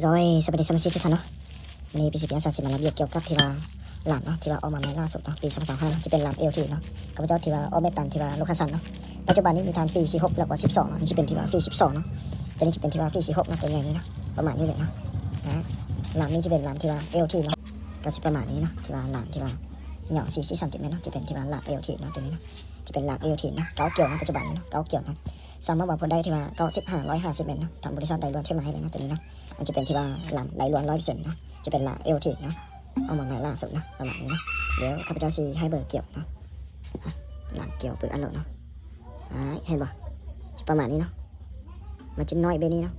ໂດຍ ສະບາຍດີສະມາຊິກທຸກທ່ານເນາະ, ມື້ນີ້ ພີຊີ ອາສາ ຊິມາຣີວິວກ່ຽວກັບທີ່ວ່າລາມເນາະ ທີ່ວ່າອອກມາໃໝ່ລ່າສຸດເນາະ ປີສອງພັນຊາວຫ້າເນາະ ຈະເປັນລາມ ເອລທີ ເນາະ. ຂ້າພະເຈົ້າທີ່ວ່າອອກແບບຕາມທີ່ວ່າລູກຄ້າສັ່ງເນາະ. ປັດຈຸບັນນີ້ມີທັງ ຟີ ສີ່ຫົກ ແລ້ວກໍ ສິບສອງເນາະ, ນີ້ຈະເປັນທີ່ວ່າ ຟີ ສິບສອງເນາະ, ຕົວນີ້ຈະເປັນທີ່ວ່າ ຟີ ສີ່ຫົກເນາະ, ຕົວໃຫຍ່ນີ້ເນາະ ປະມານນີ້ແຫຼະເນາະ. ອາ ລາມນີ້ຈະເປັນລາມທີ່ວ່າ ເອລທີ ເນາະ, ກໍຊິປະມານນີ້ເນາະ ທີ່ວ່າລາມທີ່ວ່າຍາວສີ່ສິບຊັງຕີແມັດເນາະ, ຈະເປັນທີ່ວ່າລາມ ເອລທີ ເນາະ ຕົວນີ້ເນາະ. ຈະເປັນລາມ ເອລທີ ເນາະ ເກົ້າກ່ຽວເນາະ, ປັດຈຸບັນນີ້ເນາະ ເກົ້າກ່ຽວເນາະ. ສາມາດວ່າຜູ້ໃດທີ່ວ່າ ເກົ້າສິບຫ້າ ຮ້ອຍຫ້າສິບແມັດເນາະ, ທາງບໍລິສັດໄດ້ລວນເທມາໃຫ້ເລີຍເນາະ ຕົວນີ້ເນາະ. ມັນຈະເປັນທີ່ວ່າລາມໄດ້ລວນ ຮ້ອຍເປີເຊັນເນາະ, ຈະເປັນລາມ ເອລທີ ເນາະ ອອກມາໃໝ່ລ່າສຸດເນາະ ປະມານນີ້ເນາະ. ດຽວຂ້າພະເຈົ້າຊິໃຫ້ເບິ່ງກ່ຽວເນາະ, ອາ ລາມກ່ຽວປຶກອັນໂຫຼດເນາະ. ອາ ເຫັນບໍ່ ປະມານນີ້ເນາະ, ມັນຈະນ້ອຍແບບນີ້ເນາະ,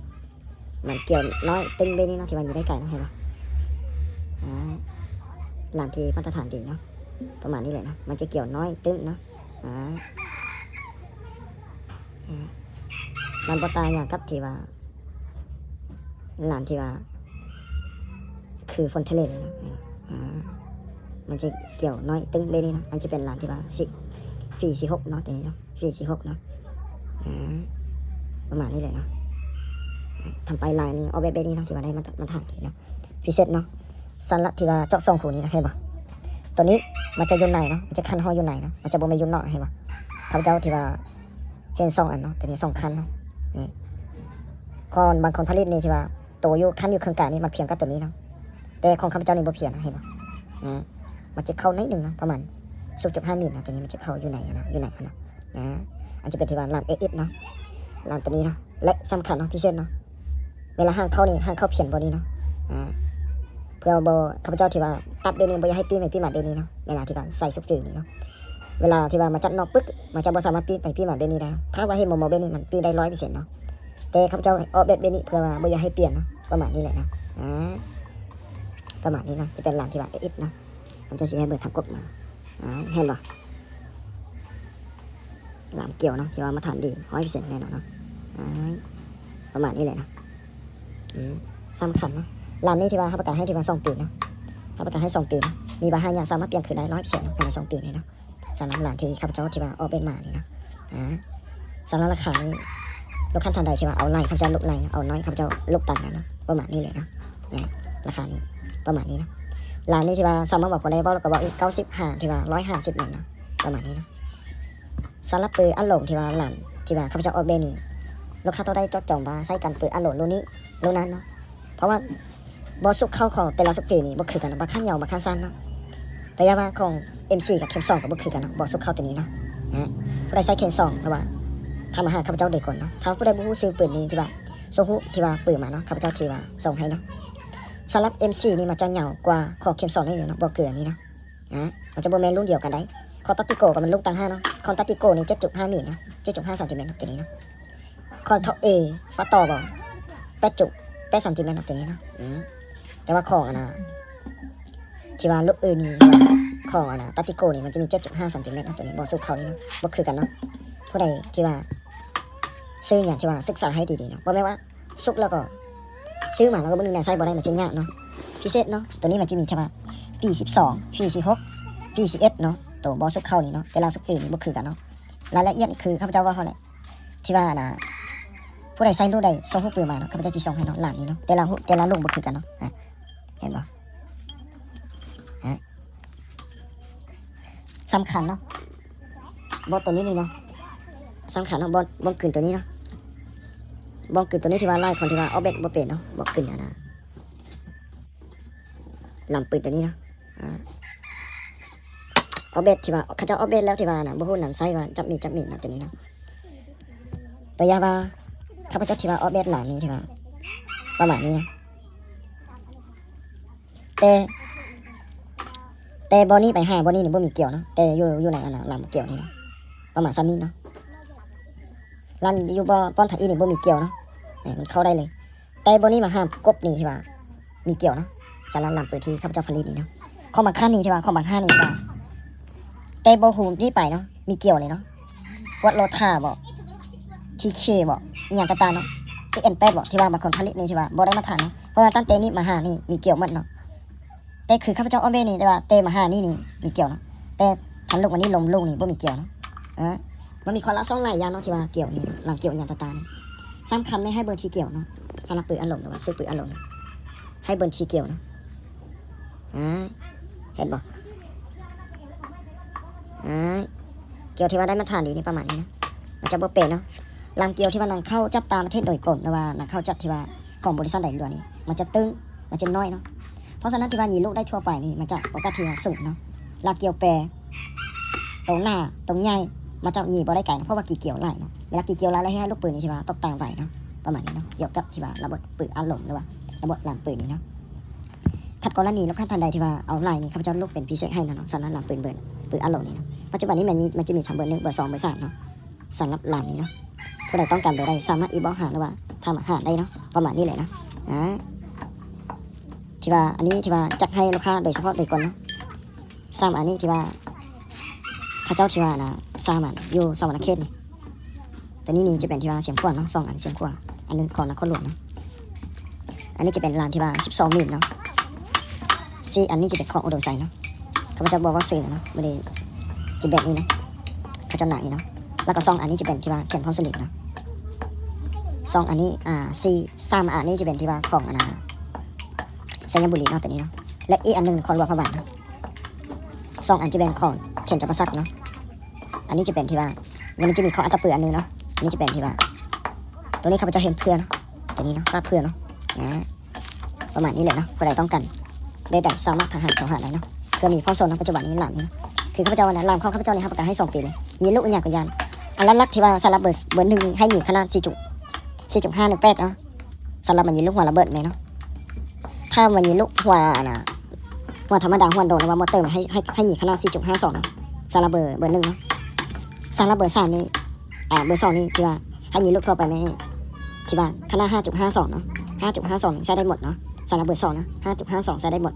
ມັນກ່ຽວນ້ອຍຕຶ້ງແບບນີ້ເນາະ ທີ່ວ່າຢູ່ໄດ້ໄກເນາະ ເຫັນບໍ່. ອາ ລາມທີ່ມາດຕະຖານດີເນາະ ປະມານນີ້ແຫຼະເນາະ, ມັນຈະກ່ຽວນ້ອຍຕຶ້ງເນາະ. ອາ ອາ ມັນບໍ່ຕ່າງຫຍັງກັບທີ່ວ່າ ລາມທີ່ວ່າຄື Frontier ເລີຍເນາະ. ອາ ມັນຈະກ່ຽວນ້ອຍຕຶ້ງແບບນີ້ເນາະ, ອັນຈະເປັນລາມທີ່ວ່າ ຟີ ສີ່ຫົກເນາະ ຕົວນີ້ເນາະ, ຟີ ສີ່ຫົກເນາະ. ອາ ປະມານນີ້ແຫຼະເນາະ, ທຳໄປລາຍນີ້ອອກແບບແບບນີ້ເນາະ ທີ່ວ່າໄດ້ມາດຕະຖານດີເນາະ. ພິເສດເນາະ ສຳລັບທີ່ວ່າເຈາະສອງຮູນີ້ນະ ເຫັນບໍ່, ຕົວນີ້ມັນຈະຢູ່ໃນເນາະ, ມັນຈະຂັນຫ້ອຍຢູ່ໃນເນາະ, ມັນຈະບໍ່ແມ່ນຢູ່ນອກ ເຫັນບໍ່. ຂ້າພະເຈົ້າທີ່ວ່າເຫັນສອງອັນເນາະ, ຕົວນີ້ສອງຂັ້ນເນາະ ນີ້. ກ່ອນບາງຄົນຜະລິດນີ້ທີ່ວ່າໂຕຢູ່ ຂັ້ນຢູ່ເຄິ່ງກາງນີ້ ມັນພຽງກັບຕົວນີ້ເນາະ, ແຕ່ຂອງຂ້າພະເຈົ້ານີ້ບໍ່ພຽງນະ ເຫັນບໍ່. ອາ ມັນຈະເຂົ້າໜ້ອຍໜຶ່ງເນາະ ປະມານ ສູນຈຸດຫ້າມິນເນາະ, ຕົວນີ້ມັນຈະເຂົ້າຢູ່ໃນ ຢູ່ໃນຫັ້ນເນາະ. ອາ ອັນຈະເປັນທີ່ວ່າລາມ ເອເອັສ ເນາະ, ລາມຕົວນີ້ເນາະ. ແລະ ສຳຄັນເນາະ ພິເສດເນາະ ເວລາຫາງເຂົ້ານີ້ ຫາງເຂົ້າພຽງບໍ່ນີ້ເນາະ. ອາ ເພື່ອບໍ່ ຂ້າພະເຈົ້າທີ່ວ່າຕັດແບບນີ້ ບໍ່ຢາກໃຫ້ປີ້ໄໝປີ້ມາແບບນີ້ເນາະ, ເວລາທີ່ວ່າໃສ່ຊຸກເຟນີ້ເນາະ, ເວລາທີ່ວ່າມາຈັດນອກປຶກ ມັນຈະບໍ່ສາມາດປີ້ໄໝປີ້ມາແບບນີ້ໄດ້ເນາະ. ຖ້າວ່າເຫັນໝໍໆແບບນີ້ ມັນປີ້ໄດ້ ຮ້ອຍເປີເຊັນເນາະ, ແຕ່ຂ້າພະເຈົ້າອອກແບບ ແບບນີ້ເພື່ອວ່າບໍ່ຢາກໃຫ້ປ່ຽນເນາະ, ປະມານນີ້ແຫຼະເນາະ. ອາ ປະມານນີ້ເນາະ, ຈະເປັນລາມທີ່ວ່າ ເອເອັສ ເນາະ. ຂ້າພະເຈົ້າຊິໃຫ້ເບິ່ງທາງກົກມາ ອາ ເຫັນບໍ່. ລາມກ່ຽວເນາະ ທີ່ວ່າມາດຕະຖານດີ ຮ້ອຍເປີເຊັນແນ່ນອນເນາະ. ອາ ປະມານນີ້ແຫຼະເນາະ. ອືມ ສຳຄັນເນາະ ລາມນີ້ທີ່ວ່າຮັບປະກັນໃຫ້ທີ່ວ່າສອງປີເນາະ, ຮັບປະກັນໃຫ້ສອງປີເນາະ, ມີບັນຫາຫຍັງສາມາດປ່ຽນຄືນໄດ້ ຮ້ອຍເປີເຊັນເນາະ ພາຍໃນສອງປີນີ້ເນາະ. ສຳລັບລາມທີ່ຂ້າພະເຈົ້າທີ່ວ່າອອກແບບມານີ້ເນາະ. ອາ ສຳລັບລາຄານີ້ ລູກຄ້າທ່ານໃດທີ່ວ່າເອົາຫຼາຍ ຂ້າພະເຈົ້າຫຼຸດຫຼາຍ, ເອົາໜ້ອຍ ຂ້າພະເຈົ້າຫຼຸດຕາມນັ້ນເນາະ, ປະມານນີ້ແຫຼະເນາະ. ອາ ລາຄານີ້ປະມານນີ້ເນາະ. ລາມນີ້ທີ່ວ່າສາມາດບອກຄົນໄດ້ ເວົ້າແລ້ວກໍເວົ້າອີກ ເກົ້າສິບຫ້າ ທີ່ວ່າ ຮ້ອຍຫ້າສິບແມັດເນາະ, ປະມານນີ້ເນາະ. ສຳລັບເປີອັນລົງທີ່ວ່າລາມທີ່ວ່າຂ້າພະເຈົ້າອອກແບບນີ້ ລູກຄ້າຕ້ອງໄດ້ເຈາະຈອງວ່າໃຊ້ກັນເປີອັນລົງລຸ້ນນີ້ລຸ້ນນັ້ນເນາະ, ເພາະວ່າບໍ່ຊຸກເຂົ້າຂອງແຕ່ລະຊຸກເຟນີ້ບໍ່ຄືກັນເນາະ, ບາງຄັ້ງຍາວ ບາງຄັ້ງສັ້ນເນາະ. ແຕ່ຢ່າວ່າຂອງ ເອັມສີ່ ກັບເຂັມສອງກໍບໍ່ຄືກັນເນາະ, ບໍ່ຊຸກເຂົ້າຕົວນີ້ເນາະ. ນະ ຜູ້ໃດໃຊ້ເຂັມສອງ ຫຼືວ່າທັກມາຫາຂ້າພະເຈົ້າໂດຍກົງເນາະ, ຖ້າຜູ້ໃດບໍ່ຮູ້ຊື່ເປີນີ້ທີ່ວ່າ ສົ່ງຮູບທີ່ວ່າເປີມາເນາະ, ຂ້າພະເຈົ້າທີ່ວ່າສົ່ງໃຫ້ເນາະ. ສຳລັບ ເອັມສີ່ ນີ້ມັນຈະຍາວກວ່າຂອງເຂັມສອງໜ້ອຍໜຶ່ງເນາະ, ບໍ່ເກີນນີ້ເນາະ. ອາ ມັນຈະບໍ່ແມ່ນລຸ້ນດຽວກັນໃດ. ຂອງ Tactical ກໍມັນລຸ້ນຕ່າງຫາກເນາະ, ຂອງ Tactical ນີ້ ເຈັດຈຸດຫ້າມິນເນາະ, ເຈັດຈຸດຫ້າຊັງຕີແມັດເນາະ ຕົວນີ້ເນາະ. ຂອງ Top A Factor ບໍ ແປດຈຸດແປດຊັງຕີແມັດເນາະ ຕົວນີ້ເນາະ. ອືມ ແຕ່ວ່າຂອງອັນນ່າ ທີ່ວ່າລູກອື່ນນີ້ ຂອງອັນນ່າ Tactical ນີ້ ມັນຈະມີ ເຈັດຈຸດຫ້າຊັງຕີແມັດເນາະ, ຕົວນີ້ບໍ່ຊຸກເຂົ້ານີ້ເນາະ, ບໍ່ຄືກັນເນາະ. ຜູ້ໃດທີ່ວ່າຊື້ຫຍັງທີ່ວ່າສຶກສາໃຫ້ດີໆເນາະ, ບໍ່ແມ່ນວ່າ ສຸກແລ້ວກໍຊື້ມາແລ້ວກໍມື້ໜຶ່ງນະໃຊ້ບໍ່ໄດ້ ມັນຈະຍາກເນາະ. ພິເສດເນາະ ໂຕນີ້ມັນຈະມີແຕ່ວ່າ ຟີ ສິບສອງ ຟີ ສິບຫົກ ຟີ ສິບເອັດເນາະ, ໂຕບໍ່ສຸກເຂົ້ານີ້ເນາະ, ແຕ່ລະສຸກເຟນີ້ບໍ່ຄືກັນເນາະ. ລາຍລະອຽດນີ້ຄືຂ້າພະເຈົ້າເວົ້າຫັ້ນແຫຼະ ທີ່ວ່ານະ ຜູ້ໃດໃຊ້ລູກໃດສົ່ງຮູບເປີມາເນາະ, ຂ້າພະເຈົ້າຊິສົ່ງໃຫ້ເນາະ ລາມນີ້ເນາະ, ແຕ່ລະ ແຕ່ລະລຸ້ນບໍ່ຄືກັນເນາະ. ອາ ເຫັນບໍ່ ອາ ສຳຄັນເນາະ ບ່ອນໂຕນີ້ນີ້ເນາະ, ສຳຄັນເນາະ ບ່ອນ ບ່ອນກຶນໂຕນີ້ເນາະ, ບ່ອນກຶນໂຕນີ້ທີ່ວ່າຫຼາຍຄົນທີ່ວ່າອອກແບບບໍ່ເປັນເນາະ, ບ່ອນກຶນອັນນ່າ ລຳປືນໂຕນີ້ເນາະ. ອາ ອອກແບບທີ່ວ່າ ເຂົາເຈົ້າອອກແບບແລ້ວທີ່ວ່ານະ ບໍ່ຮູ້ນຳໃຊ້ວ່າຈັບມີດ ຈັບມີດເນາະ ໂຕນີ້ເນາະ. ແຕ່ຢ່າວ່າ ຂ້າພະເຈົ້າທີ່ວ່າອອກແບບລາວນີ້ທີ່ວ່າປະມານນີ້ເນາະ. ແຕ່ ແຕ່ບ່ອນນີ້ໄປຫາບ່ອນນີ້ນີ້ບໍ່ມີກ່ຽວເນາະ, ແຕ່ຢູ່ ຢູ່ໃນອັນນ່າລຳກ່ຽວນີ້ເນາະ ປະມານຊ່ຳນີ້ເນາະ. ລຳຢູ່ບ່ອນ ບ່ອນທາງອີນີ້ບໍ່ມີກ່ຽວເນາະ, ນີ້ມັນເຂົ້າໄດ້ເລີຍ. ແຕ່ບ່ອນນີ້ມາຫາກົບນີ້ທີ່ວ່າມີກ່ຽວເນາະ, ສຳລັບລຳປືນທີ່ຂ້າພະເຈົ້າຜະລິດນີ້ເນາະ. ຂອງບາງຄັນນີ້ທີ່ວ່າ ຂອງບາງຮ້ານນີ້ທີ່ວ່າ ແຕ່ບໍ່ຮູ້ນີ້ໄປເນາະ ມີກ່ຽວເລີຍເນາະ. ພວກໂຣທາບໍ ທີເຄບໍ ອີ່ຫຍັງຕ່າງໆເນາະ, ເອເອັນແປດບໍ ທີ່ວ່າບາງຄົນຜະລິດນີ້ທີ່ວ່າບໍ່ໄດ້ມາດຕະຖານເນາະ, ເພາະວ່າຕັ້ງແຕ່ນີ້ມາຫານີ້ມີກ່ຽວໝົດເນາະ. ແຕ່ຄືຂ້າພະເຈົ້າອອກແບບນີ້ ແຕ່ວ່າແຕ່ມາຫານີ້ນີ້ມີກ່ຽວເນາະ, ແຕ່ຄັນລຸກມານີ້ ລົມລູກນີ້ບໍ່ມີກ່ຽວເນາະ. ເອີ ມັນມີຄວາມລັບຊ້ອນຫຼາຍຢ່າງເນາະ ທີ່ວ່າກ່ຽວນີ້ ລຳກ່ຽວອີ່ຫຍັງຕ່າງໆນີ້. ສຳຄັນແມ່ນໃຫ້ເບິ່ງທີ່ກ່ຽວເນາະ, ສຳລັບປືນອັດລົມ ຫຼືວ່າຊຸກປືນອັດລົມນະ. ອ້າຍເບິ່ງຂີ້ກ່ຽວເນາະ ອາ ເຫັນບໍ່ ອາ ກ່ຽວທີ່ວ່າໄດ້ມາດຕະຖານດີນີ້ປະມານນີ້ເນາະ ມັນຈະບໍ່ເປເນາະ. ລາມກ່ຽວທີ່ວ່ານຳເຂົ້າຈາກຕ່າງປະເທດໂດຍກົງ ຫຼືວ່ານຳເຂົ້າຈາກທີ່ວ່າຂອງບໍລິສັດໃດດ່ວນນີ້ ມັນຈະຕຶງ ມັນຈະນ້ອຍເນາະ. ເພາະສະນັ້ນທີ່ວ່າຍິງລູກໄດ້ທົ່ວໄປນີ້ ມັນຈະໂອກາດທີ່ວ່າສູງເນາະ. ລາມກ່ຽວແປ ໂຕໜາ ໂຕໃຫຍ່ ມັນຈະຍິງບໍ່ໄດ້ໄກເນາະ ເພາະວ່າຂີ້ກ່ຽວຫຼາຍເນາະ. ເວລາຂີ້ກ່ຽວຫຼາຍແລ້ວເຮັດໃຫ້ລູກປືນນີ້ທີ່ວ່າຕົກຕ່າງໄວເນາະ ປະມານນີ້ເນາະ. ກ່ຽວກັບທີ່ວ່າລະບົບປືນອາລົມ ຫຼືວ່າລະບົບລາມປືນນີ້ເນາະ. ຄັນກໍລະນີລູກຄ້າທ່ານໃດທີ່ວ່າເອົາຫຼາຍນີ້ ຂ້າພະເຈົ້າລຸກເປັນພິເສດໃຫ້ເນາະ ສຳລັບລາມປືນເບີ ປືນອາລົມນີ້ເນາະ. ປັດຈຸບັນນີ້ແມ່ນມີ ມັນຈະມີທັງເບີໜຶ່ງ ເບີສອງ ເບີສາມເນາະ ສຳລັບລາມນີ້ເນາະ. ຜູ້ໃດຕ້ອງການເບີໃດສາມາດອິນບັອກຫາ ຫຼືວ່າຖາມຫາໄດ້ເນາະ ປະມານນີ້ແຫຼະເນາະ. ອາ ທີ່ວ່າ ອັນນີ້ທີ່ວ່າຈັດໃຫ້ລູກຄ້າໂດຍສະເພາະໂດຍກົງເນາະ. ສາມອັນນີ້ທີ່ວ່າ ເຂົາເຈົ້າທີ່ວ່ານະ ສາມອັນຢູ່ສະຫວັນນະເຂດນີ້. ໂຕນີ້ນີ້ຈະເປັນທີ່ວ່າຊຽງຂວາງເນາະ ສອງອັນຊຽງຂວາງ ອັນໜຶ່ງຂອງນະຄອນຫຼວງເນາະ. ອັນນີ້ຈະເປັນລາມທີ່ວ່າສິບສອງມິນເນາະ. ສີ່ອັນນີ້ຈະເປັນຂອງອຸດົມໄຊເນາະ. ຂ້າພະເຈົ້າບໍ່ເວົ້າຊື່ເນາະ ບໍ່ໄດ້ ຈະແບບນີ້ເນາະ ເຂົາເຈົ້າໜ້າອີເນາະ. ແລ້ວກໍສອງອັນນີ້ຈະເປັນທີ່ວ່າແຂນພ້ອມສະລິງເນາະ. ສອງອັນນີ້ ອາ ສີ່ ສາມອັນນີ້ຈະເປັນທີ່ວ່າຂອງອັນນາ ໄຊຍະບູລີເນາະ ໂຕນີ້ເນາະ. ແລະ ອີກອັນໜຶ່ງຂອງຫຼວງພະບາງເນາະ. ສອງອັນຈະເປັນຂອງແຂວງຈຳປາສັກເນາະ. ອັນນີ້ຈະເປັນທີ່ວ່າ ແລ້ວມັນຈະມີຂອງອັດຕະປືອັນໜຶ່ງເນາະ. ອັນນີ້ຈະເປັນທີ່ວ່າ ໂຕນີ້ຂ້າພະເຈົ້າເຫັນເພື່ອເນາະ ໂຕນີ້ເນາະ ຝາກເພື່ອເນາະ. ອາ ປະມານນີ້ແຫຼະເນາະ. ຜູ້ໃດຕ້ອງການແບບໃດສາມາດທັກຫາໂທຫາໄດ້ເນາະ ເພື່ອມີພ້ອມສົ່ງເນາະ. ປັດຈຸບັນນີ້ລາມນີ້ ຄືຂ້າພະເຈົ້າວ່ານະ ລາມຂອງຂ້າພະເຈົ້ານີ້ຮັບປະກັນໃຫ້ສອງປີເລີຍ. ຍິງລູກອີ່ຫຍັງກໍຢ່າ ອັນຫຼັກໆທີ່ວ່າສຳລັບເບີ ເບີໜຶ່ງນີ້ໃຫ້ຍິງຂະໜາດສີ່ຈຸດ ສີ່ຈຸດຫ້າໜຶ່ງແປດເນາະ. ສຳລັບມັນຍິງລູກຫົວລະເບີດແມ່ນເນາະ. ຖ້າມັນຍິງລູກຫົວອັນນະ ຫົວທຳມະດາ ຫົວໂດນ ຫຼືວ່າມໍເຕີ ໃຫ້ ໃຫ້ ໃຫ້ຍິງຂະໜາດສີ່ຈຸດຫ້າສອງເນາະ ສຳລັບເບີ ເບີໜຶ່ງເນາະ. ສຳລັບເບີສາມນີ້ ອາ ເບີສອງນີ້ທີ່ວ່າໃຫ້ຍິງລູກທົ່ວໄປແມ່ນທີ່ວ່າຂະໜາດຫ້າຈຸດຫ້າສອງເນາະ ຫ້າຈຸດຫ້າສອງນີ້ໃຊ້ໄດ້ໝົດເນາະ. ສຳລັບເບີສອງນະ ຫ້າຈຸດຫ້າສອງໃຊ້ໄດ້ໝົດ.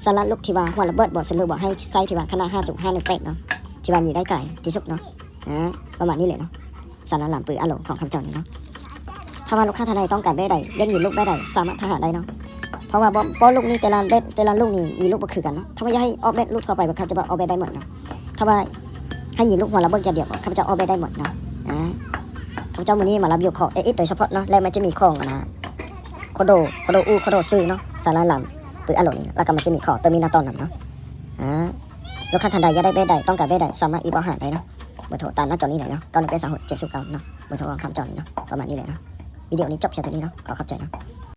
ສຳລັບລູກທີ່ວ່າຫົວລະເບີດບໍ່ ສະຫຼຸບບໍ່ ໃຫ້ໃຊ້ທີ່ວ່າຂະໜາດຫ້າຈຸດຫ້າໜຶ່ງແປດເນາະ ທີ່ວ່າຍິງໄດ້ໄກທີ່ສຸດເນາະ. ອາ ປະມານນີ້ແຫຼະເນາະ. ສະນັ້ນລາມປືອາລົມຂອງຂ້າພະເຈົ້ານີ້ເນາະ. ຖ້າວ່າລູກຄ້າທ່ານໃດຕ້ອງການແບບໃດ ຢາກຍິງລູກແບບໃດ ສາມາດທັກຫາໄດ້ເນາະ. ເພາະວ່າບໍ່ ບໍ່ລູກນີ້ແຕ່ລະແບບ ແຕ່ລະລູກນີ້ຍິງລູກບໍ່ຄືກັນເນາະ. ຖ້າວ່າຢາກໃຫ້ອອກແບບລູກທົ່ວໄປ ຂ້າພະເຈົ້າອອກແບບໄດ້ໝົດເນາະ. ຖ້າວ່າໃຫ້ຍິງລູກຫົວລະເບີດຢ່າງດຽວ ຂ້າພະເຈົ້າອອກແບບໄດ້ໝົດເນາະ. ອາ ຂ້າພະເຈົ້າມື້ນີ້ມາລະບຽວຂອງເອເອັສໂດຍສະເພາະເນາະ ແລະ ມັນຈະມີຂອງອັນນາ ໂຄໂດ ໂຄໂດອູ ໂຄໂດຊືເນາະ ສະນັ້ນລາມປືອາລົມນີ້ ແລ້ວກໍມັນຈະມີຂອງເຕີມມີນາຕອນນຳເນາະ. ອາ ລູກຄ້າທ່ານໃດຢາກໄດ້ແບບໃດ ຕ້ອງການແບບໃດ ສາມາດອິນບັອກຫາໄດ້ເນາະ. ເບີໂທຕາມໜ້າຈໍນີ້ເລີຍເນາະ ເກົ້າໜຶ່ງແປດສາມຫົກເຈັດສູນເກົ້າເນາະ. ເບີໂທຂອງຂ້າພະເຈົ້ານີ້ເນາະ ປະມານນີ້ແຫຼະເນາະ. ວິດີໂອນີ້ຈົບພຽງເທົ່ານີ້ເນາະ ຂໍຂອບໃຈເນາະ.